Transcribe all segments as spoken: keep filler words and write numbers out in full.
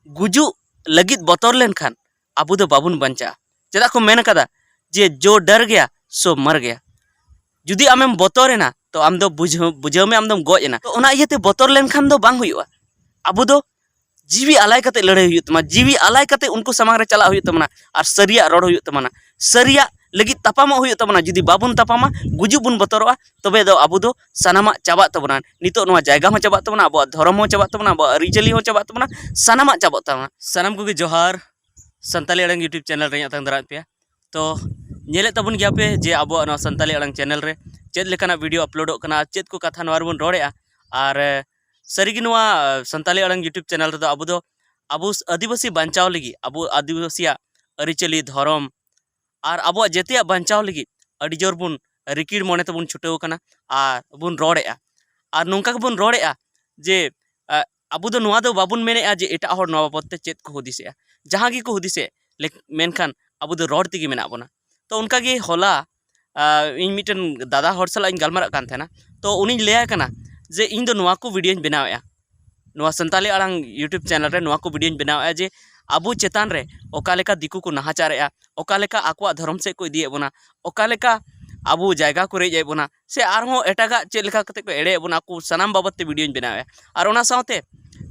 ᱜᱩᱡᱩᱜ ᱞᱟᱹᱜᱤᱫ ᱵᱚᱛᱚᱨ ᱞᱮᱱᱠᱷᱟᱱ ᱟᱵᱚ ᱫᱚ ᱵᱟᱵᱚᱱ ᱵᱟᱧᱪᱟᱜᱼᱟ᱾ ᱪᱮᱫᱟᱜ ᱠᱚ ᱢᱮᱱ ᱠᱟᱫᱟ ᱡᱮ "ᱡᱳ ᱰᱟᱨ ᱜᱮᱭᱟ ᱥᱳ ᱢᱟᱨ ᱜᱮᱭᱟ"? ᱡᱩᱫᱤ ᱟᱢᱮᱢ ᱵᱚᱛᱚᱨᱮᱱᱟ, ᱛᱚ ᱟᱢ ᱫᱚ ᱵᱩᱡᱷᱟᱹᱣ, ᱵᱩᱡᱷᱟᱹᱣ ᱢᱮ, ᱟᱢ ᱫᱚᱢ ᱜᱚᱡ ᱮᱱᱟ᱾ ᱛᱚ ᱚᱱᱟ ᱤᱭᱟᱹᱛᱮ ᱵᱚᱛᱚᱨ ᱞᱮᱱᱠᱷᱟᱱ ᱫᱚ ᱵᱟᱝ ᱦᱩᱭᱩᱜᱼᱟ᱾ ᱟᱵᱚ ᱫᱚ ᱡᱤᱣᱤ ᱟᱞᱟᱭ ᱠᱟᱛᱮ ᱞᱟᱹᱲᱦᱟᱹᱭ ᱦᱩᱭᱩᱜ ᱛᱟᱢᱟ, ᱡᱤᱣᱤ ᱟᱞᱟᱭ ᱠᱟᱛᱮ ᱩᱱᱠᱩ ᱥᱟᱢᱟᱝ ᱨᱮ ᱪᱟᱞᱟᱜ ᱦᱩᱭᱩᱜ ᱛᱟᱵᱚᱱᱟ ᱟᱨ ᱥᱟᱹᱨᱤᱭᱟᱜ ᱨᱚᱲ ᱦᱩᱭᱩᱜ ᱛᱟᱵᱚᱱᱟ᱾ ᱥᱟᱹᱨᱤᱭᱟᱜ ᱞᱟᱹᱜᱤᱫ ᱛᱟᱯᱟᱢᱚᱜ ᱦᱩᱭᱩᱜ ᱛᱟᱵᱚᱱᱟ᱾ ᱡᱩᱫᱤ ᱵᱟᱵᱚᱱ ᱛᱟᱯᱟᱢᱟ, ᱜᱩᱡᱩᱜ ᱵᱚᱱ ᱵᱚᱛᱚᱨᱚᱜᱼᱟ, ᱛᱚᱵᱮ ᱫᱚ ᱟᱵᱚ ᱫᱚ ᱥᱟᱱᱟᱢᱟᱜ ᱪᱟᱵᱟᱜ ᱛᱟᱵᱚᱱᱟ᱾ ᱱᱤᱛᱚᱜ ᱱᱚᱣᱟ ᱡᱟᱭᱜᱟ ᱦᱚᱸ ᱪᱟᱵᱟᱜ ᱛᱟᱵᱚᱱᱟ, ᱟᱵᱚᱣᱟᱜ ᱫᱷᱚᱨᱚᱢ ᱦᱚᱸ ᱪᱟᱵᱟᱜ ᱛᱟᱵᱚᱱᱟ, ᱟᱵᱚᱣᱟᱜ ᱟᱹᱨᱤᱪᱟᱹᱞᱤ ᱦᱚᱸ ᱪᱟᱵᱟᱜ ᱛᱟᱵᱚᱱᱟ, ᱥᱟᱱᱟᱢᱟᱜ ᱪᱟᱵᱟᱜ ᱛᱟᱵᱚᱱᱟ᱾ ᱥᱟᱱᱟᱢ ᱠᱚᱜᱮ ᱡᱚᱦᱟᱨ᱾ ᱥᱟᱱᱛᱟᱞᱤ ᱟᱲᱟᱝ YouTube ᱪᱮᱱᱮᱞ ᱨᱮ ᱤᱧ ᱟᱛᱟᱝ ᱫᱟᱨᱟᱢ ᱯᱮᱭᱟ᱾ ᱛᱚ ᱧᱮᱞᱮᱫ ᱛᱟᱵᱚᱱ ᱜᱮᱭᱟ ᱯᱮ ᱡᱮ ᱟᱵᱚᱣᱟᱜ ᱱᱚᱣᱟ ᱥᱟᱱᱛᱟᱞᱤ ᱟᱲᱟᱝ ᱪᱮᱱᱮᱞ ᱨᱮ ᱪᱮᱫ ᱞᱮᱠᱟᱱᱟᱜ ᱵᱷᱤᱰᱤᱭᱳ ᱟᱯᱞᱳᱰᱚᱜ ᱠᱟᱱᱟ ᱟᱨ ᱪᱮᱫ ᱠᱚ ᱠᱟᱛᱷᱟ ᱱᱚᱣᱟ ᱨᱮᱵᱚᱱ ᱨᱚᱲᱮᱫᱼᱟ᱾ ᱟᱨ ᱮ, ᱥᱟᱹᱨᱤᱜᱮ ᱱᱚᱣᱟ ᱮ, ᱥᱟᱱᱛᱟᱞᱤ ᱟᱲᱟᱝ YouTube ᱪᱮᱱᱮᱞ ᱨᱮᱫᱚ ᱟᱵᱚ ᱫᱚ ᱟᱵᱚ ᱟᱹᱫᱤᱵᱟᱹᱥᱤ ᱵᱟᱧᱪᱟᱣ ᱞᱟᱹᱜᱤᱫ, ᱟᱵᱚ ᱟᱹᱫᱤᱵᱟᱹᱥᱤᱭᱟᱜ ᱟᱹᱨᱤᱪᱟᱹᱞᱤ, ᱫᱷᱚᱨᱚᱢ ᱟᱨ ᱟᱵᱚᱣᱟᱜ ᱡᱮᱛᱮᱭᱟᱜ ᱵᱟᱧᱪᱟᱣ ᱞᱟᱹᱜᱤᱫ ᱟᱹᱰᱤ ᱡᱳᱨ ᱵᱚᱱ ᱨᱤᱠᱤᱲ ᱢᱚᱱᱮ ᱛᱮᱵᱚᱱ ᱪᱷᱩᱴᱟᱹᱣ ᱟᱠᱟᱱᱟ ᱟᱨ ᱵᱚᱱ ᱨᱚᱲᱮᱫᱼᱟ᱾ ᱟᱨ ᱱᱚᱝᱠᱟ ᱜᱮᱵᱚᱱ ᱨᱚᱲᱮᱫᱼᱟ ᱡᱮ ᱮ, ᱟᱵᱚ ᱫᱚ ᱱᱚᱣᱟ ᱫᱚ ᱵᱟᱵᱚᱱ ᱢᱮᱱᱮᱫᱼᱟ ᱡᱮ ᱮᱴᱟᱜ ᱦᱚᱲ ᱱᱚᱣᱟ ᱵᱟᱵᱚᱫ ᱛᱮ ᱪᱮᱫ ᱠᱚ ᱦᱩᱫᱤᱥᱮᱫᱼᱟ, ᱡᱟᱦᱟᱸ ᱜᱮᱠᱚ ᱦᱩᱫᱤᱥᱮᱫ, ᱞᱮᱠ-, ᱢᱮᱱᱠᱷᱟᱱ ᱟᱵᱚ ᱫᱚ ᱨᱚᱲ ᱛᱮᱜᱮ ᱢᱮᱱᱟᱜ ᱵᱚᱱᱟ᱾ ᱛᱚ ᱚᱱᱠᱟᱜᱮ ᱦᱚᱞᱟ ᱟ, ᱤᱧ ᱢᱤᱫᱴᱮᱱ ᱫᱟᱫᱟ ᱦᱚᱲ ᱥᱟᱞᱟᱜ ᱤᱧ ᱜᱟᱞᱢᱟᱨᱟᱜ ᱠᱟᱱ ᱛᱟᱦᱮᱱᱟ᱾ ᱛᱚ ᱩᱱᱤᱧ ᱞᱟᱹᱭᱟᱭ ᱠᱟᱱᱟ ᱡᱮ ᱤᱧ ᱫᱚ ᱱᱚᱣᱟ ᱠᱚ ᱵᱷᱤᱰᱤᱭᱳᱧ ᱵᱮᱱᱟᱣᱮᱫᱼᱟ, ᱱᱚᱣᱟ ᱥᱟᱱᱛᱟᱞᱤ ᱟᱲᱟᱝ YouTube ᱪᱮᱱᱮᱞ ᱨᱮ ᱱᱚᱣᱟ ᱠᱚ ᱵᱷᱤᱰᱤᱭᱳᱧ ᱵᱮᱱᱟᱣᱮᱫᱼᱟ ᱡᱮ ᱟᱵᱚ ᱪᱮᱛᱟᱱ ᱨᱮ ᱚᱠᱟ ᱞᱮᱠᱟ ᱫᱤᱠᱩ ᱠᱚ ᱱᱟᱦᱟᱪᱟᱨᱮᱫᱼᱟ, ᱚᱠᱟ ᱞᱮᱠᱟ ᱟᱠᱚᱣᱟᱜ ᱫᱷᱚᱨᱚᱢ ᱥᱮᱫ ᱠᱚ ᱤᱫᱤᱭᱮᱫ ᱵᱚᱱᱟ, ᱚᱠᱟ ᱞᱮᱠᱟ ᱟᱵᱚ ᱡᱟᱭᱜᱟ ᱠᱚ ᱨᱮᱡ ᱮᱫ ᱵᱚᱱᱟ, ᱥᱮ ᱟᱨᱦᱚᱸ ᱮᱴᱟᱜᱟᱜ ᱪᱮᱫ ᱞᱮᱠᱟ ᱠᱟᱛᱮ ᱠᱚ ᱮᱲᱮᱭᱮᱫ ᱵᱚᱱᱟ, ᱟᱠᱚ ᱥᱟᱱᱟᱢ ᱵᱟᱵᱚᱫ ᱛᱮ ᱵᱷᱤᱰᱤᱭᱳᱧ ᱵᱮᱱᱟᱣᱮᱫᱼᱟ᱾ ᱟᱨ ᱚᱱᱟ ᱥᱟᱶᱛᱮ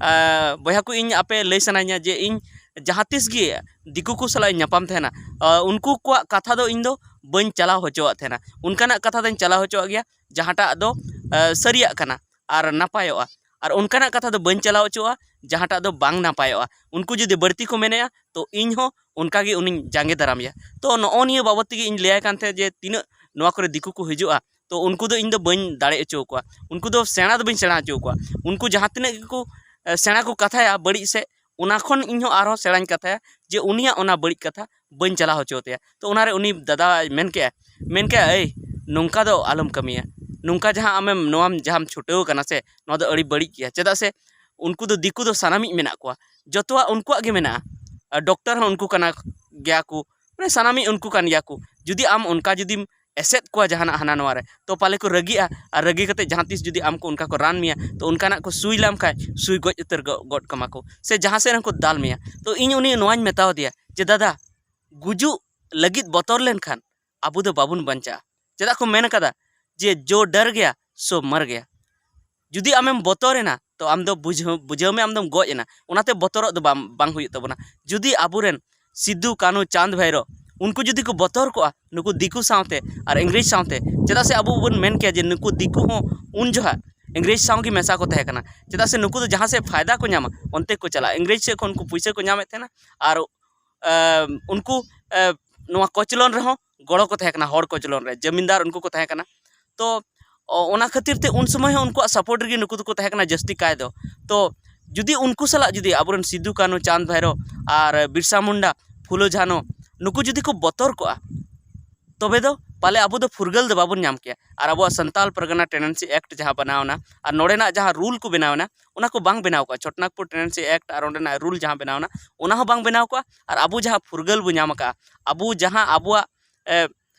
ᱟ, ᱵᱚᱭᱦᱟ ᱠᱚ, ᱤᱧ ᱟᱯᱮ ᱞᱟᱹᱭ ᱥᱟᱱᱟᱧᱟ ᱡᱮ ᱤᱧ ᱡᱟᱦᱟᱸ ᱛᱤᱥ ᱜᱮ ᱫᱤᱠᱩ ᱠᱚ ᱥᱟᱞᱟᱜ ᱤᱧ ᱧᱟᱯᱟᱢ ᱛᱟᱦᱮᱱᱟ, ᱟ, ᱩᱱᱠᱩ ᱠᱚᱣᱟᱜ ᱠᱟᱛᱷᱟ ᱫᱚ ᱤᱧ ᱫᱚ ᱵᱟᱹᱧ ᱪᱟᱞᱟᱣ ᱦᱚᱪᱚᱣᱟᱜ ᱛᱟᱦᱮᱱᱟ᱾ ᱚᱱᱠᱟᱱᱟᱜ ᱠᱟᱛᱷᱟ ᱫᱚᱧ ᱪᱟᱞᱟᱣ ᱦᱚᱪᱚᱣᱟᱜ ᱜᱮᱭᱟ ᱡᱟᱦᱟᱸᱴᱟᱜ ᱫᱚ ᱟ, ᱥᱟᱹᱨᱤᱭᱟᱜ ᱠᱟᱱᱟ ᱟᱨ ᱱᱟᱯᱟᱭᱚᱜᱼᱟ᱾ ᱟᱨ ᱚᱱᱠᱟᱱᱟᱜ ᱠᱟᱛᱷᱟ ᱫᱚ ᱵᱟᱹᱧ ᱪᱟᱞᱟᱣ ᱦᱚᱪᱚᱣᱟᱜᱼᱟ ᱡᱟᱦᱟᱸᱴᱟᱜ ᱫᱚ ᱵᱟᱝ ᱱᱟᱯᱟᱭᱚᱜᱼᱟ᱾ ᱩᱱᱠᱩ ᱡᱩᱫᱤ ᱵᱟᱹᱲᱛᱤ ᱠᱚ ᱢᱮᱱᱮᱜᱼᱟ, ᱛᱚ ᱤᱧ ᱦᱚᱸ ᱚᱱᱠᱟ ᱜᱮ ᱩᱱᱤᱧ ᱡᱟᱸᱜᱮ ᱫᱟᱨᱟᱢᱮᱭᱟ᱾ ᱛᱚ ᱱᱚᱜᱼᱚ ᱱᱤᱭᱟᱹ ᱵᱟᱵᱚᱫ ᱛᱮᱜᱮ ᱤᱧ ᱞᱟᱹᱭᱟᱭ ᱠᱟᱱ ᱛᱟᱦᱮᱸᱫ ᱡᱮ ᱛᱤᱱᱟᱹᱜ ᱱᱚᱣᱟ ᱠᱚᱨᱮ ᱫᱤᱠᱩ ᱠᱚ ᱦᱤᱡᱩᱜᱼᱟ, ᱛᱚ ᱩᱱᱠᱩ ᱫᱚ ᱤᱧ ᱫᱚ ᱵᱟᱹᱧ ᱫᱟᱲᱮ ᱦᱚᱪᱚ ᱟᱠᱚᱣᱟ᱾ ᱩᱱᱠᱩ ᱫᱚ ᱥᱮᱬᱟ ᱫᱚ ᱵᱟᱹᱧ ᱥᱮᱬᱟ ᱦᱚᱪᱚ ᱟᱠᱚᱣᱟ᱾ ᱩᱱᱠᱩ ᱡᱟᱦᱟᱸ ᱛᱤᱱᱟᱹᱜ ᱜᱮᱠᱚ ᱮ, ᱥᱮᱬᱟ ᱠᱚ ᱠᱟᱛᱷᱟᱭᱟ ᱵᱟᱹᱲᱤᱡ ᱥᱮᱫ, ᱚᱱᱟ ᱠᱷᱚᱱ ᱤᱧ ᱦᱚᱸ ᱟᱨᱦᱚᱸ ᱥᱮᱬᱟᱧ ᱠᱟᱛᱷᱟᱭᱟ ᱡᱮ ᱩᱱᱤᱭᱟᱜ ᱚᱱᱟ ᱵᱟᱹᱲᱤᱡ ᱠᱟᱛᱷᱟ ᱵᱟᱹᱧ ᱪᱟᱞᱟᱣ ᱦᱚᱪᱚ ᱟᱛᱟᱭᱟ᱾ ᱛᱚ ᱚᱱᱟᱨᱮ ᱩᱱᱤ ᱫᱟᱫᱟᱭ ᱢᱮᱱ ᱠᱮᱜᱼᱟ, ᱢᱮᱱ ᱠᱮᱜᱼᱟ, "ᱮᱭ, ᱱᱚᱝᱠᱟ ᱫᱚ ᱟᱞᱚᱢ ᱠᱟᱹᱢᱤᱭᱟ, ᱱᱚᱝᱠᱟ ᱡᱟᱦᱟᱸ ᱟᱢᱮᱢ ᱱᱚᱣᱟᱢ ᱡᱟᱦᱟᱸᱢ ᱪᱷᱩᱴᱟᱹᱣ ᱠᱟᱱᱟ ᱥᱮ, ᱱᱚᱣᱟ ᱫᱚ ᱟᱹᱰᱤ ᱵᱟᱹᱲᱤᱡ ᱜᱮᱭᱟ᱾ ᱪᱮᱫᱟᱜ ᱥᱮ ᱩᱱᱠᱩ ᱫᱚ ᱫᱤᱠᱩ ᱫᱚ ᱥᱟᱱᱟᱢᱤᱡ ᱢᱮᱱᱟᱜ ᱠᱚᱣᱟ, ᱡᱚᱛᱚᱣᱟᱜ ᱩᱱᱠᱩᱣᱟᱜ ᱜᱮ ᱢᱮᱱᱟᱜᱼᱟ᱾ ᱟᱨ ᱰᱚᱠᱴᱚᱨ ᱦᱚᱸ ᱩᱱᱠᱩ ᱠᱟᱱᱟ ᱜᱮᱭᱟ ᱠᱚ, ᱢᱟᱱᱮ ᱥᱟᱱᱟᱢᱤᱡ ᱩᱱᱠᱩ ᱠᱟᱱ ᱜᱮᱭᱟ ᱠᱚ᱾ ᱡᱩᱫᱤ ᱟᱢ ᱚᱱᱠᱟ ᱡᱩᱫᱤᱢ ᱮᱥᱮᱫ ᱠᱚᱣᱟ ᱡᱟᱦᱟᱱᱟᱜ ᱦᱟᱱᱟ ᱱᱚᱣᱟ ᱨᱮ, ᱛᱚ ᱯᱟᱞᱮ ᱠᱚ ᱨᱟᱹᱜᱤᱜᱼᱟ᱾ ᱟᱨ ᱨᱟᱹᱜᱤ ᱠᱟᱛᱮ ᱡᱟᱦᱟᱸ ᱛᱤᱥ ᱡᱩᱫᱤ ᱟᱢ ᱠᱚ ᱚᱱᱠᱟ ᱠᱚ ᱨᱟᱱ ᱢᱮᱭᱟ, ᱛᱚ ᱚᱱᱠᱟᱱᱟᱜ ᱠᱚ ᱥᱩᱭ ᱞᱟᱢ ᱠᱷᱟᱡ ᱥᱩᱭ ᱜᱚᱡ ᱩᱛᱟᱹᱨ ᱜᱚ- ᱜᱚᱫ ᱠᱟᱢᱟ ᱠᱚ, ᱥᱮ ᱡᱟᱦᱟᱸ ᱥᱮᱫ ᱨᱮᱦᱚᱸ ᱠᱚ ᱫᱟᱞ ᱢᱮᱭᱟ᱾ ᱛᱚ ᱤᱧ ᱩᱱᱤ ᱱᱚᱣᱟᱧ ᱢᱮᱛᱟᱣ ᱫᱮᱭᱟ ᱡᱮ, ᱫᱟᱫᱟ, ᱜᱩᱡᱩᱜ ᱞᱟᱹᱜᱤᱫ ᱵᱚᱛᱚᱨ ᱞᱮᱱᱠᱷᱟᱱ ᱟᱵᱚ ᱫᱚ ᱵᱟᱵᱚᱱ ᱵᱟᱧᱪᱟᱜᱼᱟ᱾ ᱪᱮᱫᱟᱜ ᱠᱚ ᱢᱮᱱ ᱠᱟᱫᱟ ᱡᱮ ᱡᱳ ᱰᱟᱨ ᱜᱮᱭᱟ ᱥᱳ ᱢᱟᱨ ᱜᱮᱭᱟ᱾ ᱡᱩᱫᱤ ᱟᱢᱮᱢ ᱵᱚᱛᱚᱨᱮᱱᱟ, ᱛᱚ ᱟᱢ ᱫᱚ ᱵᱩᱡᱷᱟᱹᱣ ᱵᱩᱡᱷᱟᱹᱣ ᱢᱮ, ᱟᱢ ᱫᱚᱢ ᱜᱚᱡ ᱮᱱᱟ᱾ ᱚᱱᱟᱛᱮ ᱵᱚᱛᱚᱨᱚᱜ ᱫᱚ ᱵᱟᱝ ᱵᱟᱝ ᱦᱩᱭᱩᱜ ᱛᱟᱵᱚᱱᱟ᱾ ᱡᱩᱫᱤ ᱟᱵᱚᱨᱮᱱ ᱥᱤᱫᱩ, ᱠᱟᱹᱱᱦᱩ, ᱪᱟᱸᱫᱽ, ᱵᱷᱟᱭᱨᱚ ᱩᱱᱠᱩ ᱡᱩᱫᱤ ᱠᱚ ᱵᱚᱛᱚᱨ ᱠᱚᱜᱼᱟ ᱱᱩᱠᱩ ᱫᱤᱠᱩ ᱥᱟᱶᱛᱮ ᱟᱨ ᱤᱝᱨᱮᱡᱽ ᱥᱟᱶᱛᱮ, ᱪᱮᱫᱟᱜ ᱥᱮ ᱟᱵᱚ ᱵᱚᱱ ᱢᱮᱱ ᱠᱮᱭᱟ ᱡᱮ ᱱᱩᱠᱩ ᱫᱤᱠᱩ ᱦᱚᱸ ᱩᱱ ᱡᱚᱦᱟᱜ ᱤᱝᱨᱮᱡᱽ ᱥᱟᱶ ᱜᱮ ᱢᱮᱥᱟ ᱠᱚ ᱛᱟᱦᱮᱸ ᱠᱟᱱᱟ᱾ ᱪᱮᱫᱟᱜ ᱥᱮ ᱱᱩᱠᱩ ᱫᱚ ᱡᱟᱦᱟᱸ ᱥᱮᱫ ᱯᱷᱟᱭᱫᱟ ᱠᱚ ᱧᱟᱢᱟ ᱚᱱᱛᱮ ᱠᱚ ᱪᱟᱞᱟᱜᱼᱟ᱾ ᱤᱝᱨᱮᱡᱽ ᱥᱮᱫ ᱠᱷᱚᱱ ᱩᱱᱠᱩ ᱯᱩᱭᱥᱟᱹ ᱠᱚ ᱧᱟᱢᱮᱫ ᱛᱟᱦᱮᱱᱟ ᱟᱨ ᱮ, ᱩᱱᱠᱩ ᱮ, ᱱᱚᱣᱟ ᱠᱚᱪᱞᱚᱱ ᱨᱮᱦᱚᱸ ᱜᱚᱲᱚ ᱠᱚ ᱛᱟᱦᱮᱸ ᱠᱟᱱᱟ, ᱦᱚᱲ ᱠᱚᱪᱞᱚᱱ ᱨᱮ ᱡᱟᱹᱢᱤᱱᱫᱟᱨ ᱩᱱᱠᱩ ᱠᱚ ᱛᱟᱦᱮᱸ ᱠᱟᱱᱟ᱾ ᱛᱚ ᱚ- ᱚᱱᱟ ᱠᱷᱟᱹᱛᱤᱨ ᱛᱮ ᱩᱱ ᱥᱚᱢᱚᱭ ᱦᱚᱸ ᱩᱱᱠᱩᱣᱟᱜ ᱥᱟᱯᱳᱨᱴ ᱨᱮᱜᱮ ᱱᱩᱠᱩ ᱫᱚᱠᱚ ᱛᱟᱦᱮᱸ ᱠᱟᱱᱟ ᱡᱟᱹᱥᱛᱤ ᱠᱟᱭ ᱫᱚ᱾ ᱛᱚ ᱡᱩᱫᱤ ᱩᱱᱠᱩ ᱥᱟᱞᱟᱜ ᱡᱩᱫᱤ ᱟᱵᱚᱨᱮᱱ ᱥᱤᱫᱩ, ᱠᱟᱹᱱᱦᱩ, ᱪᱟᱸᱫᱽ, ᱵᱷᱟᱭᱨᱚ ᱟᱨ ᱵᱤᱨᱥᱟ ᱢᱩᱱᱰᱟ, ᱯᱷᱩᱞᱳ, ᱡᱷᱟᱱᱚ ᱱᱩᱠᱩ ᱡᱩᱫᱤ ᱠᱚ ᱵᱚᱛᱚᱨ ᱠᱚᱜᱼᱟ, ᱛᱚᱵᱮ ᱫᱚ ᱯᱟᱞᱮ ᱟᱵᱚ ᱫᱚ ᱯᱷᱩᱨᱜᱟᱹᱞ ᱫᱚ ᱵᱟᱵᱚᱱ ᱧᱟᱢ ᱠᱮᱭᱟ᱾ ᱟᱨ ᱟᱵᱚᱣᱟᱜ ᱥᱟᱱᱛᱟᱞ ᱯᱟᱨᱜᱟᱱᱟ ᱴᱮᱱᱰᱮᱱᱥᱤ ᱮᱠᱴ ᱡᱟᱦᱟᱸ ᱵᱮᱱᱟᱣ ᱮᱱᱟ ᱟᱨ ᱱᱚᱰᱮᱱᱟᱜ ᱡᱟᱦᱟᱸ ᱨᱩᱞ ᱠᱚ ᱵᱮᱱᱟᱣ ᱮᱱᱟ, ᱚᱱᱟ ᱠᱚ ᱵᱟᱝ ᱵᱮᱱᱟᱣ ᱠᱚᱜᱼᱟ᱾ ᱪᱷᱚᱴᱱᱟᱜᱽᱯᱩᱨ ᱴᱮᱱᱰᱮᱱᱥᱤ ᱮᱠᱴ ᱟᱨ ᱚᱸᱰᱮᱱᱟᱜ ᱨᱩᱞ ᱡᱟᱦᱟᱸ ᱵᱮᱱᱟᱣ ᱮᱱᱟ, ᱚᱱᱟ ᱦᱚᱸ ᱵᱟᱝ ᱵᱮᱱᱟᱣ ᱠᱚᱜᱼᱟ᱾ ᱟᱨ ᱟᱵᱚ ᱡᱟᱦᱟᱸ ᱯᱷᱩᱨᱜᱟᱹᱞ ᱵᱚ ᱧᱟᱢ ᱟᱠᱟᱫᱼᱟ, ᱟᱵᱚ ᱡᱟᱦᱟᱸ ᱟᱵᱚᱣᱟᱜ ᱮ,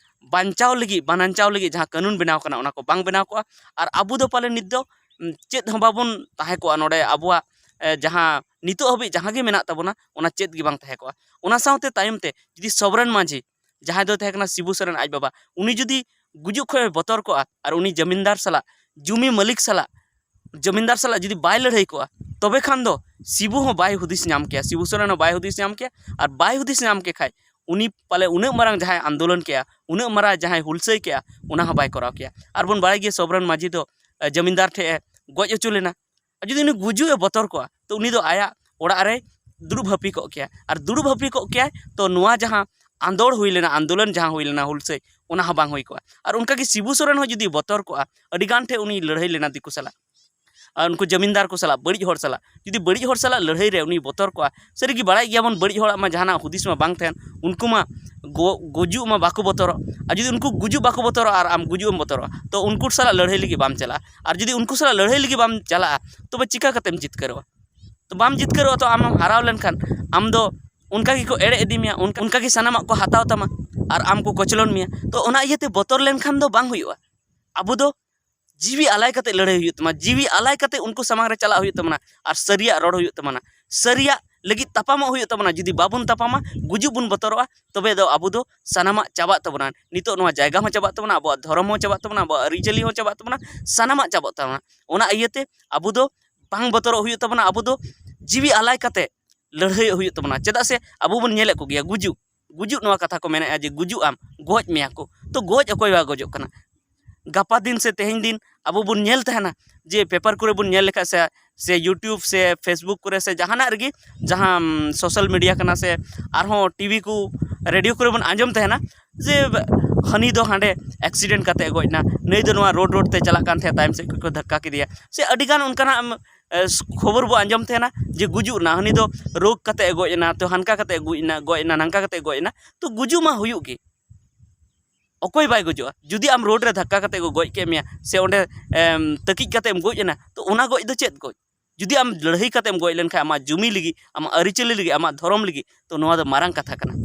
ᱵᱟᱧᱪᱟᱣ ᱞᱟᱹᱜᱤᱫ, ᱵᱟᱧᱪᱟᱣ ᱞᱟᱹᱜᱤᱫ ᱡᱟᱦᱟᱸ ᱠᱟᱹᱱᱩᱱ ᱵᱮᱱᱟᱣ ᱠᱟᱱᱟ, ᱚᱱᱟ ᱠᱚ ᱵᱟᱝ ᱵᱮᱱᱟᱣ ᱠᱚᱜᱼᱟ᱾ ᱟᱨ ᱟᱵᱚ ᱫᱚ ᱯᱟᱞᱮ ᱱᱤᱛ ᱫᱚ ᱩᱢ, ᱪᱮᱫ ᱦᱚᱸ ᱵᱟᱵᱚᱱ ᱛᱟᱦᱮᱸ ᱠᱚᱜᱼᱟ ᱱᱚᱰᱮ᱾ ᱟᱵᱚᱣᱟᱜ ᱮ, ᱡᱟᱦᱟᱸ ᱱᱤᱛᱚᱜ ᱦᱟᱹᱵᱤᱡ ᱡᱟᱦᱟᱸ ᱜᱮ ᱢᱮᱱᱟᱜ ᱛᱟᱵᱚᱱᱟ, ᱚᱱᱟ ᱪᱮᱫ ᱜᱮ ᱵᱟᱝ ᱛᱟᱦᱮᱸ ᱠᱚᱜᱼᱟ᱾ ᱚᱱᱟ ᱥᱟᱶᱛᱮ ᱛᱟᱭᱚᱢ ᱛᱮ ᱡᱩᱫᱤ ᱥᱚᱵᱨᱮᱱ ᱢᱟᱹᱡᱷᱤ, ᱡᱟᱦᱟᱸᱭ ᱫᱚ ᱛᱟᱦᱮᱸ ᱠᱟᱱᱟ ᱥᱤᱵᱩ ᱥᱚᱨᱮᱱ ᱟᱡ ᱵᱟᱵᱟ, ᱩᱱᱤ ᱡᱩᱫᱤ ᱜᱩᱡᱩᱜ ᱠᱷᱚᱱ ᱮ ᱵᱚᱛᱚᱨ ᱠᱚᱜᱼᱟ ᱟᱨ ᱩᱱᱤ ᱡᱟᱢᱤᱱᱫᱟᱨ ᱥᱟᱞᱟᱜ, ᱡᱩᱢᱤ ᱢᱟᱹᱞᱤᱠ ᱥᱟᱞᱟᱜ, ᱡᱟᱢᱤᱱᱫᱟᱨ ᱥᱟᱞᱟᱜ ᱡᱩᱫᱤ ᱵᱟᱭ ᱞᱟᱹᱲᱦᱟᱹᱭ ᱠᱚᱜᱼᱟ, ᱛᱚᱵᱮ ᱠᱷᱟᱱ ᱫᱚ ᱥᱤᱵᱩ ᱦᱚᱸ ᱵᱟᱭ ᱦᱩᱫᱤᱥ ᱧᱟᱢ ᱠᱮᱭᱟ, ᱥᱤᱵᱩ ᱥᱚᱨᱮᱱ ᱦᱚᱸ ᱵᱟᱭ ᱦᱩᱫᱤᱥ ᱧᱟᱢ ᱠᱮᱭᱟ᱾ ᱟᱨ ᱵᱟᱭ ᱦᱩᱫᱤᱥ ᱧᱟᱢ ᱠᱮ ᱠᱷᱟᱡ, ᱩᱱᱤ ᱯᱟᱞᱮ ᱩᱱᱟᱹᱜ ᱢᱟᱨᱟᱝ ᱡᱟᱦᱟᱸᱭ ᱟᱱᱫᱳᱞᱚᱱ ᱠᱮᱜᱼᱟ, ᱩᱱᱟᱹᱜ ᱢᱟᱨᱟᱝ ᱡᱟᱦᱟᱸᱭ ᱦᱩᱞᱥᱟᱹᱭ ᱠᱮᱜᱼᱟ, ᱚᱱᱟ ᱦᱚᱸ ᱵᱟᱭ ᱠᱚᱨᱟᱣ ᱠᱮᱭᱟ᱾ ᱟᱨ ᱵᱚᱱ ᱵᱟᱲᱟᱭ ᱜᱮᱭᱟ ᱥᱚᱵᱨᱮᱱ ᱢᱟᱹᱡᱷᱤ ᱫᱚ ᱮ, ᱡᱟᱢᱤᱱᱫᱟᱨ ᱴᱷᱮᱡ ᱮ ᱜᱚᱡ ᱦᱚᱪᱚ ᱞᱮᱱᱟ᱾ ᱟᱨ ᱡᱩᱫᱤ ᱩᱱᱤ ᱜᱩᱡᱩᱜ ᱮ ᱵᱚᱛᱚᱨ ᱠᱚᱜᱼᱟ, ᱛᱚ ᱩᱱᱤ ᱫᱚ ᱟᱭᱟᱜ ᱚᱲᱟᱜ ᱨᱮ ᱫᱩᱲᱩᱵ ᱦᱟᱹᱯᱤ ᱠᱚᱜ ᱠᱮᱭᱟ᱾ ᱟᱨ ᱫᱩᱲᱩᱵ ᱦᱟᱹᱯᱤ ᱠᱚᱜ ᱠᱮᱭᱟᱭ, ᱛᱚ ᱱᱚᱣᱟ ᱡᱟᱦᱟᱸ ᱟᱱᱫᱳᱲ ᱦᱩᱭ ᱞᱮᱱᱟ, ᱟᱱᱫᱳᱞᱚᱱ ᱡᱟᱦᱟᱸ ᱦᱩᱭ ᱞᱮᱱᱟ, ᱦᱩᱞᱥᱟᱹᱭ, ᱚᱱᱟ ᱦᱚᱸ ᱵᱟᱝ ᱦᱩᱭ ᱠᱚᱜᱼᱟ᱾ ᱟᱨ ᱚᱱᱠᱟᱜᱮ ᱥᱤᱵᱩ ᱥᱚᱨᱮᱱ ᱦᱚᱸ ᱡᱩᱫᱤ ᱵᱚᱛᱚᱨ ᱠᱚᱜᱼᱟ, ᱟᱹᱰᱤ ᱜᱟᱱ ᱴᱷᱮᱡ ᱩᱱᱤ ᱞᱟᱹᱲᱦᱟᱹᱭ ᱞᱮᱱᱟ ᱫᱤᱠᱩ ᱥᱟᱞᱟᱜ, ᱟᱨ ᱩᱱᱠᱩ ᱡᱟᱢᱤᱱᱫᱟᱨ ᱠᱚ ᱥᱟᱞᱟᱜ, ᱵᱟᱹᱲᱤᱡ ᱦᱚᱲ ᱥᱟᱞᱟᱜ, ᱡᱩᱫᱤ ᱵᱟᱹᱲᱤᱡ ᱦᱚᱲ ᱥᱟᱞᱟᱜ ᱞᱟᱹᱲᱦᱟᱹᱭ ᱨᱮ ᱩᱱᱤ ᱵᱚᱛᱚᱨ ᱠᱚᱜᱼᱟ, ᱥᱟᱹᱨᱤᱜᱮ ᱵᱟᱲᱟᱭ ᱜᱮᱭᱟᱵᱚᱱ ᱵᱟᱹᱲᱤᱡ ᱦᱚᱲᱟᱜ ᱢᱟ ᱡᱟᱦᱟᱱᱟᱜ ᱦᱩᱫᱤᱥ ᱢᱟ ᱵᱟᱝ ᱛᱟᱦᱮᱱ, ᱩᱱᱠᱩ ᱢᱟ ᱜᱚ- ᱜᱩᱡᱩᱜ ᱢᱟ ᱵᱟᱠᱚ ᱵᱚᱛᱚᱨᱚᱜ᱾ ᱟᱨ ᱡᱩᱫᱤ ᱩᱱᱠᱩ ᱜᱩᱡᱩᱜ ᱵᱟᱠᱚ ᱵᱚᱛᱚᱨᱚᱜᱼᱟ ᱟᱨ ᱟᱢ ᱜᱩᱡᱩᱜ ᱮᱢ ᱵᱚᱛᱚᱨᱚᱜᱼᱟ, ᱛᱚ ᱩᱱᱠᱩ ᱥᱟᱞᱟᱜ ᱞᱟᱹᱲᱦᱟᱹᱭ ᱞᱟᱹᱜᱤᱫ ᱵᱟᱢ ᱪᱟᱞᱟᱜᱼᱟ᱾ ᱟᱨ ᱡᱩᱫᱤ ᱩᱱᱠᱩ ᱥᱟᱞᱟᱜ ᱞᱟᱹᱲᱦᱟᱹᱭ ᱞᱟᱹᱜᱤᱫ ᱵᱟᱢ ᱪᱟᱞᱟᱜᱼᱟ, ᱛᱚᱵᱮ ᱪᱤᱠᱟ ᱠᱟᱛᱮᱢ ᱡᱤᱛᱠᱟᱹᱨᱚᱜᱼᱟ? ᱛᱚ ᱵᱟᱢ ᱡᱤᱛᱠᱟᱹᱨᱚᱜᱼᱟ, ᱛᱚ ᱟᱢᱮᱢ ᱦᱟᱨᱟᱣ ᱞᱮᱱᱠᱷᱟᱱ ᱟᱢ ᱫᱚ ᱚᱱᱠᱟ ᱜᱮᱠᱚ ᱮᱲᱮ ᱤᱫᱤ ᱢᱮᱭᱟ, ᱚᱱᱠᱟ ᱚᱱᱠᱟ ᱜᱮ ᱥᱟᱱᱟᱢᱟᱜ ᱠᱚ ᱦᱟᱛᱟᱣ ᱛᱟᱢᱟ᱾ ᱟᱨ ᱟᱢ ᱠᱚ ᱠᱚᱪᱞᱚᱱ ᱢᱮᱭᱟ᱾ ᱛᱚ ᱚᱱᱟ ᱤᱭᱟᱹᱛᱮ ᱵᱚᱛᱚᱨ ᱞᱮᱱᱠᱷᱟᱱ ᱫᱚ ᱵᱟᱝ ᱦᱩᱭᱩᱜᱼᱟ᱾ ᱟᱵᱚ ᱫᱚ ᱡᱤᱣᱤ ᱟᱞᱟᱭ ᱠᱟᱛᱮ ᱞᱟᱹᱲᱦᱟᱹᱭ ᱦᱩᱭᱩᱜ ᱛᱟᱢᱟ, ᱡᱤᱣᱤ ᱟᱞᱟᱭ ᱠᱟᱛᱮ ᱩᱱᱠᱩ ᱥᱟᱢᱟᱝ ᱨᱮ ᱪᱟᱞᱟᱜ ᱦᱩᱭᱩᱜ ᱛᱟᱵᱚᱱᱟ ᱟᱨ ᱥᱟᱹᱨᱤᱭᱟᱜ ᱨᱚᱲ ᱦᱩᱭᱩᱜ ᱛᱟᱵᱚᱱᱟ, ᱥᱟᱹᱨᱤᱭᱟᱜ ᱞᱟᱹᱜᱤᱫ ᱛᱟᱯᱟᱢᱚᱜ ᱦᱩᱭᱩᱜ ᱛᱟᱵᱚᱱᱟ᱾ ᱡᱩᱫᱤ ᱵᱟᱵᱚᱱ ᱛᱟᱯᱟᱢᱟ, ᱜᱩᱡᱩᱜ ᱵᱚᱱ ᱵᱚᱛᱚᱨᱚᱜᱼᱟ, ᱛᱚᱵᱮ ᱫᱚ ᱟᱵᱚ ᱫᱚ ᱥᱟᱱᱟᱢᱟᱜ ᱪᱟᱵᱟᱜ ᱛᱟᱵᱚᱱᱟ᱾ ᱱᱤᱛᱚᱜ ᱱᱚᱣᱟ ᱡᱟᱭᱜᱟ ᱦᱚᱸ ᱪᱟᱵᱟᱜ ᱛᱟᱵᱚᱱᱟ, ᱟᱵᱚᱣᱟᱜ ᱫᱷᱚᱨᱚᱢ ᱦᱚᱸ ᱪᱟᱵᱟᱜ ᱛᱟᱵᱚᱱᱟ, ᱟᱵᱚᱣᱟᱜ ᱟᱹᱨᱤᱪᱟᱹᱞᱤ ᱦᱚᱸ ᱪᱟᱵᱟᱜ ᱛᱟᱵᱚᱱᱟ, ᱥᱟᱱᱟᱢᱟᱜ ᱪᱟᱵᱟᱜ ᱛᱟᱵᱚᱱᱟ᱾ ᱚᱱᱟ ᱤᱭᱟᱹᱛᱮ ᱟᱵᱚ ᱫᱚ ᱵᱟᱝ ᱵᱚᱛᱚᱨᱚᱜ ᱦᱩᱭᱩᱜ ᱛᱟᱵᱚᱱᱟ, ᱟᱵᱚ ᱫᱚ ᱡᱤᱣᱤ ᱟᱞᱟᱭ ᱠᱟᱛᱮ ᱞᱟᱹᱲᱦᱟᱹᱭᱚᱜ ᱦᱩᱭᱩᱜ ᱛᱟᱵᱚᱱᱟ᱾ ᱪᱮᱫᱟᱜ ᱥᱮ ᱟᱵᱚ ᱵᱚᱱ ᱧᱮᱞᱮᱫ ᱠᱚᱜᱮᱭᱟ, ᱜᱩᱡᱩᱜ, ᱜᱩᱡᱩᱜ ᱱᱚᱣᱟ ᱠᱟᱛᱷᱟ ᱠᱚ ᱢᱮᱱᱮᱫᱼᱟ ᱡᱮ ᱜᱩᱡᱩᱜ ᱟᱢ, ᱜᱚᱡ ᱢᱮᱭᱟ ᱠᱚ᱾ ᱛᱚ ᱜᱚᱡ ᱚᱠᱚᱭ ᱵᱟᱭ ᱜᱚᱡᱚᱜ ᱠᱟᱱᱟ? ᱜᱟᱯᱟ ᱫᱤᱱ ᱥᱮ ᱛᱮᱦᱮᱧ ᱫᱤᱱ ᱟᱵᱚ ᱵᱚᱱ ᱧᱮᱞ ᱛᱟᱦᱮᱱᱟ ᱡᱮ ᱯᱮᱯᱟᱨ ᱠᱚᱨᱮ ᱵᱚᱱ ᱧᱮᱞ ᱞᱮᱠᱷᱟᱡ ᱥᱮ, ᱥᱮ YouTube ᱥᱮ Facebook ᱠᱚᱨᱮ ᱥᱮ ᱡᱟᱦᱟᱱᱟᱜ ᱨᱮᱜᱮ, ᱡᱟᱦᱟᱸ ᱥᱳᱥᱟᱞ ᱢᱤᱰᱤᱭᱟ ᱠᱟᱱᱟ ᱥᱮ ᱟᱨᱦᱚᱸ ᱴᱤᱵᱷᱤ ᱠᱚ, ᱨᱮᱰᱤᱭᱳ ᱠᱚᱨᱮ ᱵᱚᱱ ᱟᱸᱡᱚᱢ ᱛᱟᱦᱮᱱᱟ ᱡᱮ ᱦᱟᱹᱱᱤ ᱫᱚ ᱦᱟᱸᱰᱮ ᱮᱠᱥᱤᱰᱮᱱᱴ ᱠᱟᱛᱮ ᱜᱚᱡ ᱮᱱᱟ, ᱱᱟᱹᱭ ᱫᱚ ᱱᱚᱣᱟ ᱨᱳᱰ ᱨᱳᱰ ᱛᱮ ᱪᱟᱞᱟᱜ ᱠᱟᱱ ᱛᱟᱦᱮᱸᱫ, ᱛᱟᱭᱚᱢ ᱥᱮᱫ ᱠᱷᱚᱱ ᱠᱚ ᱫᱷᱟᱠᱠᱟ ᱠᱮᱫᱮᱭᱟ, ᱥᱮ ᱟᱹᱰᱤᱜᱟᱱ ᱚᱱᱠᱟᱱᱟᱜ ᱮᱢ, ᱮ, ᱠᱷᱚᱵᱚᱨ ᱵᱚ ᱟᱸᱡᱚᱢ ᱛᱟᱦᱮᱱᱟ ᱡᱮ ᱜᱩᱡᱩᱜ ᱮᱱᱟ, ᱦᱟᱹᱱᱤ ᱫᱚ ᱨᱳᱜᱽ ᱠᱟᱛᱮ ᱜᱚᱡ ᱮᱱᱟ, ᱛᱚ ᱦᱟᱱᱠᱟ ᱠᱟᱛᱮ ᱜᱚᱡ ᱮᱱᱟ, ᱜᱚᱡ ᱮᱱᱟ, ᱱᱟᱝᱠᱟ ᱠᱟᱛᱮ ᱜᱚᱡ ᱮᱱᱟ᱾ ᱛᱚ ᱜᱩᱡᱩᱜ ᱢᱟ ᱦᱩᱭᱩᱜ ᱜᱮ, ᱚᱠᱚᱭ ᱵᱟᱭ ᱜᱩᱡᱩᱜᱼᱟ? ᱡᱩᱫᱤ ᱟᱢ ᱨᱳᱰ ᱨᱮ ᱫᱷᱟᱠᱠᱟ ᱠᱟᱛᱮ ᱠᱚ ᱜᱚᱡ ᱠᱮᱫ ᱢᱮᱭᱟ ᱥᱮ ᱚᱸᱰᱮ, ᱮᱢ, ᱛᱟᱹᱠᱤᱡ ᱠᱟᱛᱮ ᱮᱢ ᱜᱚᱡ ᱮᱱᱟ, ᱛᱚ ᱚᱱᱟ ᱜᱚᱡ ᱫᱚ ᱪᱮᱫ ᱜᱚᱡ? ᱡᱩᱫᱤ ᱟᱢ ᱞᱟᱹᱲᱦᱟᱹᱭ ᱠᱟᱛᱮ ᱮᱢ ᱜᱚᱡ ᱞᱮᱱᱠᱷᱟᱱ ᱟᱢᱟᱜ ᱡᱩᱢᱤ ᱞᱟᱹᱜᱤᱫ, ᱟᱢᱟᱜ ᱟᱹᱨᱤᱪᱟᱹᱞᱤ ᱞᱟᱹᱜᱤᱫ, ᱟᱢᱟᱜ ᱫᱷᱚᱨᱚᱢ ᱞᱟᱹᱜᱤᱫ, ᱛᱚ ᱱᱚᱣᱟ ᱫᱚ ᱢᱟᱨᱟᱝ ᱠᱟᱛᱷᱟ ᱠᱟᱱᱟ᱾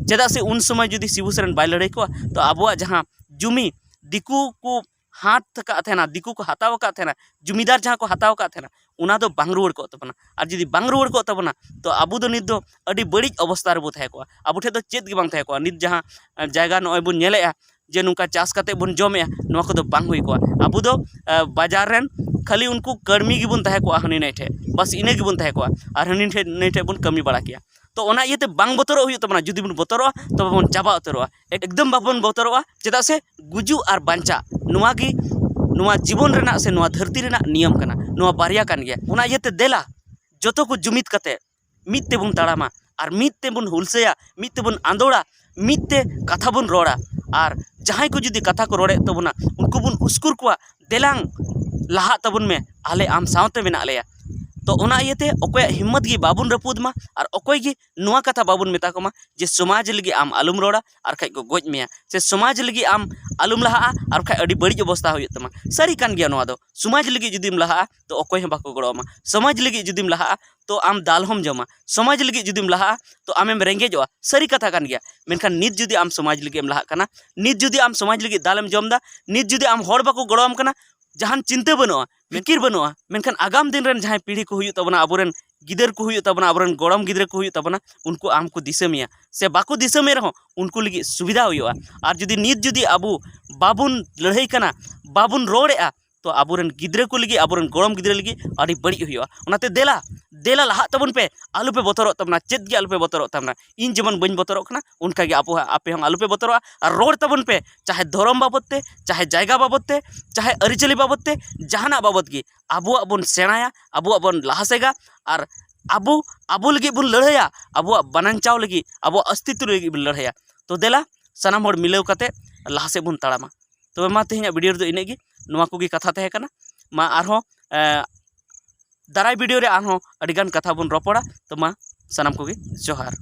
ᱪᱮᱫᱟᱜ ᱥᱮ ᱩᱱ ᱥᱚᱢᱚᱭ ᱡᱩᱫᱤ ᱥᱤᱵᱩ ᱥᱚᱨᱮᱱ ᱵᱟᱭ ᱞᱟᱹᱲᱦᱟᱹᱭ ᱠᱚᱜᱼᱟ, ᱛᱚ ᱟᱵᱚᱣᱟᱜ ᱡᱟᱦᱟᱸ ᱡᱩᱢᱤ ᱫᱤᱠᱩ ᱠᱚ ᱦᱟᱛ ᱟᱠᱟᱫ ᱛᱟᱦᱮᱱᱟ, ᱫᱤᱠᱩ ᱠᱚ ᱦᱟᱛᱟᱣ ᱟᱠᱟᱫ ᱛᱟᱦᱮᱱᱟ, ᱡᱩᱢᱤᱫᱟᱨ ᱡᱟᱦᱟᱸ ᱠᱚ ᱦᱟᱛᱟᱣ ᱟᱠᱟᱫ ᱛᱟᱦᱮᱱᱟ, ᱚᱱᱟ ᱫᱚ ᱵᱟᱝ ᱨᱩᱣᱟᱹᱲ ᱠᱚᱜ ᱛᱟᱵᱚᱱᱟ᱾ ᱟᱨ ᱡᱩᱫᱤ ᱵᱟᱝ ᱨᱩᱣᱟᱹᱲ ᱠᱚᱜ ᱛᱟᱵᱚᱱᱟ, ᱛᱚ ᱟᱵᱚ ᱫᱚ ᱱᱤᱛ ᱫᱚ ᱟᱹᱰᱤ ᱵᱟᱹᱲᱤᱡ ᱚᱵᱚᱥᱛᱟ ᱨᱮᱵᱚ ᱛᱟᱦᱮᱸ ᱠᱚᱜᱼᱟ᱾ ᱟᱵᱚ ᱴᱷᱮᱱ ᱫᱚ ᱪᱮᱫ ᱜᱮ ᱵᱟᱝ ᱛᱟᱦᱮᱸ ᱠᱚᱜᱼᱟ᱾ ᱱᱤᱛ ᱡᱟᱦᱟᱸ, ᱮ, ᱡᱟᱭᱜᱟ ᱱᱚᱜᱼᱚᱭ ᱵᱚᱱ ᱧᱮᱞᱮᱫᱼᱟ ᱡᱮ ᱱᱚᱝᱠᱟ ᱪᱟᱥ ᱠᱟᱛᱮ ᱵᱚᱱ ᱡᱚᱢᱮᱫᱼᱟ, ᱱᱚᱣᱟ ᱠᱚᱫᱚ ᱵᱟᱝ ᱦᱩᱭ ᱠᱚᱜᱼᱟ᱾ ᱟᱵᱚ ᱫᱚ, ᱮ, ᱵᱟᱡᱟᱨ ᱨᱮᱱ ᱠᱷᱟᱹᱞᱤ ᱩᱱᱠᱩ ᱠᱟᱹᱲᱢᱤ ᱜᱮᱵᱚᱱ ᱛᱟᱦᱮᱸ ᱠᱚᱜᱼᱟ ᱦᱟᱹᱱᱤ ᱱᱟᱹᱭ ᱴᱷᱮᱡ, ᱵᱟᱥ ᱤᱱᱟᱹ ᱜᱮᱵᱚᱱ ᱛᱟᱦᱮᱸ ᱠᱚᱜᱼᱟ ᱟᱨ ᱦᱟᱹᱱᱤ ᱴᱷᱮᱡ, ᱱᱟᱹᱭ ᱴᱷᱮᱡ ᱵᱚᱱ ᱠᱟᱹᱢᱤ ᱵᱟᱲᱟ ᱠᱮᱭᱟ᱾ ᱛᱚ ᱚᱱᱟ ᱤᱭᱟᱹᱛᱮ ᱵᱟᱝ ᱵᱚᱛᱚᱨᱚᱜ ᱦᱩᱭᱩᱜ ᱛᱟᱵᱚᱱᱟ᱾ ᱡᱩᱫᱤ ᱵᱚᱱ ᱵᱚᱛᱚᱨᱚᱜᱼᱟ, ᱛᱚᱵᱮ ᱵᱚᱱ ᱪᱟᱵᱟ ᱩᱛᱟᱹᱨᱚᱜᱼᱟ᱾ ᱮᱠᱫᱚᱢ ᱵᱟᱵᱚᱱ ᱵᱚᱛᱚᱨᱚᱜᱼᱟ, ᱪᱮᱫᱟᱜ ᱥᱮ ᱜᱩᱡᱩᱜ ᱟᱨ ᱵᱟᱧᱪᱟᱜ ᱱᱚᱣᱟ ᱜᱮ, ᱱᱚᱣᱟ ᱡᱤᱵᱚᱱ ᱨᱮᱱᱟᱜ ᱥᱮ ᱱᱚᱣᱟ ᱫᱷᱟᱹᱨᱛᱤ ᱨᱮᱱᱟᱜ ᱱᱤᱭᱚᱢ ᱠᱟᱱᱟ᱾ ᱱᱚᱣᱟ ᱵᱟᱨᱭᱟ ᱠᱟᱱ ᱜᱮᱭᱟ᱾ ᱚᱱᱟ ᱤᱭᱟᱹᱛᱮ ᱫᱮᱞᱟ ᱡᱚᱛᱚ ᱠᱚ ᱡᱩᱢᱤᱫ ᱠᱟᱛᱮ ᱢᱤᱫ ᱛᱮᱵᱚᱱ ᱛᱟᱲᱟᱢᱟ ᱟᱨ ᱢᱤᱫ ᱛᱮᱵᱚᱱ ᱦᱩᱞᱥᱟᱹᱭᱟ, ᱢᱤᱫ ᱛᱮᱵᱚᱱ ᱟᱸᱫᱳᱲᱟ, ᱢᱤᱫ ᱛᱮ ᱠᱟᱛᱷᱟ ᱵᱚᱱ ᱨᱚᱲᱟ᱾ ᱟᱨ ᱡᱟᱦᱟᱸᱭ ᱠᱚ ᱡᱩᱫᱤ ᱠᱟᱛᱷᱟ ᱠᱚ ᱨᱚᱲᱮᱫ ᱛᱟᱵᱚᱱᱟ, ᱩᱱᱠᱩ ᱵᱚᱱ ᱩᱥᱠᱩᱨ ᱠᱚᱣᱟ, ᱫᱮᱞᱟᱝ ᱞᱟᱦᱟᱜ ᱛᱟᱵᱚᱱ ᱢᱮ, ᱟᱞᱮ ᱟᱢ ᱥᱟᱶᱛᱮ ᱢᱮᱱᱟᱜ ᱞᱮᱭᱟ᱾ ᱛᱚ ᱚᱱᱟ ᱤᱭᱟᱹᱛᱮ ᱚᱠᱚᱭᱟᱜ ᱦᱤᱢᱢᱚᱛ ᱜᱮ ᱵᱟᱵᱚᱱ ᱨᱟᱹᱯᱩᱫ ᱢᱟ, ᱟᱨ ᱚᱠᱚᱭ ᱜᱮ ᱱᱚᱣᱟ ᱠᱟᱛᱷᱟ ᱵᱟᱵᱚᱱ ᱢᱮᱛᱟ ᱠᱚᱢᱟ ᱡᱮ ᱥᱚᱢᱟᱡᱽ ᱞᱟᱹᱜᱤᱫ ᱟᱢ ᱟᱞᱚᱢ ᱨᱚᱲᱟ, ᱟᱨ ᱠᱷᱟᱡ ᱠᱚ ᱜᱚᱡ ᱢᱮᱭᱟ, ᱥᱮ ᱥᱚᱢᱟᱡᱽ ᱞᱟᱹᱜᱤᱫ ᱟᱢ ᱟᱞᱚᱢ ᱞᱟᱦᱟᱜᱼᱟ, ᱟᱨ ᱠᱷᱟᱡ ᱟᱹᱰᱤ ᱵᱟᱹᱲᱤᱡ ᱚᱵᱚᱥᱛᱟ ᱦᱩᱭᱩᱜ ᱛᱟᱢᱟ᱾ ᱥᱟᱹᱨᱤ ᱠᱟᱱ ᱜᱮᱭᱟ ᱱᱚᱣᱟ ᱫᱚ᱾ ᱥᱚᱢᱟᱡᱽ ᱞᱟᱹᱜᱤᱫ ᱡᱩᱫᱤᱢ ᱞᱟᱦᱟᱜᱼᱟ, ᱛᱚ ᱚᱠᱚᱭ ᱦᱚᱸ ᱵᱟᱠᱚ ᱜᱚᱲᱚ ᱟᱢᱟ᱾ ᱥᱚᱢᱟᱡᱽ ᱞᱟᱹᱜᱤᱫ ᱡᱩᱫᱤᱢ ᱞᱟᱦᱟᱜᱼᱟ, ᱛᱚ ᱟᱢ ᱫᱟᱞ ᱦᱚᱸᱢ ᱡᱚᱢᱟ᱾ ᱥᱚᱢᱟᱡᱽ ᱞᱟᱹᱜᱤᱫ ᱡᱩᱫᱤᱢ ᱞᱟᱦᱟᱜᱼᱟ, ᱛᱚ ᱟᱢᱮᱢ ᱨᱮᱸᱜᱮᱡᱚᱜᱼᱟ᱾ ᱥᱟᱹᱨᱤ ᱠᱟᱛᱷᱟ ᱠᱟᱱ ᱜᱮᱭᱟ᱾ ᱢᱮᱱᱠᱷᱟᱱ ᱱᱤᱛ ᱡᱩᱫᱤ ᱟᱢ ᱥᱚᱢᱟᱡᱽ ᱞᱟᱹᱜᱤᱫ ᱮᱢ ᱞᱟᱦᱟᱜ ᱠᱟᱱᱟ, ᱱᱤᱛ ᱡᱩᱫᱤ ᱟᱢ ᱥᱚᱢᱟᱡᱽ ᱞᱟᱹᱜᱤᱫ ᱫᱟᱞᱮᱢ ᱡᱚᱢ ᱮᱫᱟ, ᱱᱤᱛ ᱡᱩᱫᱤ ᱟᱢ ᱦᱚᱲ ᱵᱟᱠᱚ ᱜᱚᱲᱚ ᱟᱢ ᱠᱟᱱᱟ, ᱡᱟᱦᱟᱱ ᱪᱤᱱᱛᱟᱹ ᱵᱟᱹᱱᱩᱜᱼᱟ, ᱯᱷᱤᱠᱤᱨ ᱵᱟᱹᱱᱩᱜᱼᱟ, ᱢᱮᱱᱠᱷᱟᱱ ᱟᱜᱟᱢ ᱫᱤᱱ ᱨᱮᱱ ᱡᱟᱦᱟᱸᱭ ᱯᱤᱲᱦᱤ ᱠᱚ ᱦᱩᱭᱩᱜ ᱛᱟᱵᱚᱱᱟ, ᱟᱵᱚᱨᱮᱱ ᱜᱤᱫᱟᱹᱨ ᱠᱚ ᱦᱩᱭᱩᱜ ᱛᱟᱵᱚᱱᱟ, ᱟᱵᱚᱨᱮᱱ ᱜᱚᱲᱚᱢ ᱜᱤᱫᱽᱨᱟᱹ ᱠᱚ ᱦᱩᱭᱩᱜ ᱛᱟᱵᱚᱱᱟ, ᱩᱱᱠᱩ ᱟᱢ ᱠᱚ ᱫᱤᱥᱟᱹ ᱢᱮᱭᱟ, ᱥᱮ ᱵᱟᱠᱚ ᱫᱤᱥᱟᱹ ᱢᱮ ᱨᱮᱦᱚᱸ ᱩᱱᱠᱩ ᱞᱟᱹᱜᱤᱫ ᱥᱩᱵᱤᱫᱷᱟ ᱦᱩᱭᱩᱜᱼᱟ᱾ ᱟᱨ ᱡᱩᱫᱤ ᱱᱤᱛ ᱡᱩᱫᱤ ᱟᱵᱚ ᱵᱟᱵᱚᱱ ᱞᱟᱹᱲᱦᱟᱹᱭ ᱠᱟᱱᱟ, ᱵᱟᱵᱚᱱ ᱨᱚᱲᱮᱫᱼᱟ, ᱛᱚ ᱟᱵᱚᱨᱮᱱ ᱜᱤᱫᱽᱨᱟᱹ ᱠᱚ ᱞᱟᱹᱜᱤᱫ, ᱟᱵᱚᱨᱮᱱ ᱜᱚᱲᱚᱢ ᱜᱤᱫᱽᱨᱟᱹ ᱞᱟᱹᱜᱤᱫ ᱟᱹᱰᱤ ᱵᱟᱹᱲᱤᱡ ᱦᱩᱭᱩᱜᱼᱟ᱾ ᱚᱱᱟᱛᱮ ᱫᱮᱞᱟ, ᱫᱮᱞᱟ ᱞᱟᱦᱟᱜ ᱛᱟᱵᱚᱱ ᱯᱮ, ᱟᱞᱚᱯᱮ ᱵᱚᱛᱚᱨᱚᱜ ᱛᱟᱵᱚᱱᱟ, ᱪᱮᱫ ᱜᱮ ᱟᱞᱚᱯᱮ ᱵᱚᱛᱚᱨᱚᱜ ᱛᱟᱵᱚᱱᱟ᱾ ᱤᱧ ᱡᱮᱢᱚᱱ ᱵᱟᱹᱧ ᱵᱚᱛᱚᱨᱚᱜ ᱠᱟᱱᱟ, ᱚᱱᱠᱟᱜᱮ ᱟᱵᱚ, ᱟᱯᱮ ᱦᱚᱸ ᱟᱞᱚᱯᱮ ᱵᱚᱛᱚᱨᱚᱜᱼᱟ᱾ ᱟᱨ ᱨᱚᱲ ᱛᱟᱵᱚᱱ ᱯᱮ, ᱪᱟᱦᱮ ᱫᱷᱚᱨᱚᱢ ᱵᱟᱵᱚᱫ ᱛᱮ, ᱪᱟᱦᱮ ᱡᱟᱭᱜᱟ ᱵᱟᱵᱚᱫ ᱛᱮ, ᱪᱟᱦᱮ ᱟᱹᱨᱤᱪᱟᱹᱞᱤ ᱵᱟᱵᱚᱫ ᱛᱮ, ᱡᱟᱦᱟᱱᱟᱜ ᱵᱟᱵᱚᱫ ᱜᱮ ᱟᱵᱚᱣᱟᱜ ᱵᱚᱱ ᱥᱮᱬᱟᱭᱟ, ᱟᱵᱚᱣᱟᱜ ᱵᱚᱱ ᱞᱟᱦᱟ ᱥᱮᱜᱟ, ᱟᱨ ᱟᱵᱚ, ᱟᱵᱚ ᱞᱟᱹᱜᱤᱫ ᱵᱚᱱ ᱞᱟᱹᱲᱦᱟᱹᱭᱟ, ᱟᱵᱚᱣᱟᱜ ᱵᱟᱧᱪᱟᱣ ᱞᱟᱹᱜᱤᱫ, ᱟᱵᱚᱣᱟᱜ ᱚᱥᱛᱤᱛᱛᱚ ᱞᱟᱹᱜᱤᱫ ᱵᱚᱱ ᱞᱟᱹᱲᱦᱟᱹᱭᱟ᱾ ᱛᱚ ᱫᱮᱞᱟ, ᱥᱟᱱᱟᱢ ᱦᱚᱲ ᱢᱤᱞᱟᱹᱣ ᱠᱟᱛᱮ ᱞᱟᱦᱟ ᱥᱮᱫ ᱵᱚᱱ ᱛᱟᱲᱟᱢᱟ᱾ ᱛᱚᱵᱮ ᱢᱟ, ᱛᱮᱦᱮᱧᱟᱜ ᱵᱷᱤᱰᱤᱭᱳ ᱨᱮᱫᱚ ᱤᱱᱟᱹᱜ ᱜᱮ, ᱱᱚᱣᱟ ᱠᱚᱜᱮ ᱠᱟᱛᱷᱟ ᱛᱟᱦᱮᱸ ᱠᱟᱱᱟ᱾ ᱢᱟ ᱟᱨᱦᱚᱸ, ᱮ, ᱫᱟᱨᱟᱭ ᱵᱷᱤᱰᱤᱭᱳ ᱨᱮ ᱟᱨᱦᱚᱸ ᱟᱹᱰᱤᱜᱟᱱ ᱠᱟᱛᱷᱟ ᱵᱚᱱ ᱨᱚᱯᱚᱲᱟ᱾ ᱛᱚ ᱢᱟ, ᱥᱟᱱᱟᱢ ᱠᱚᱜᱮ ᱡᱚᱦᱟᱨ᱾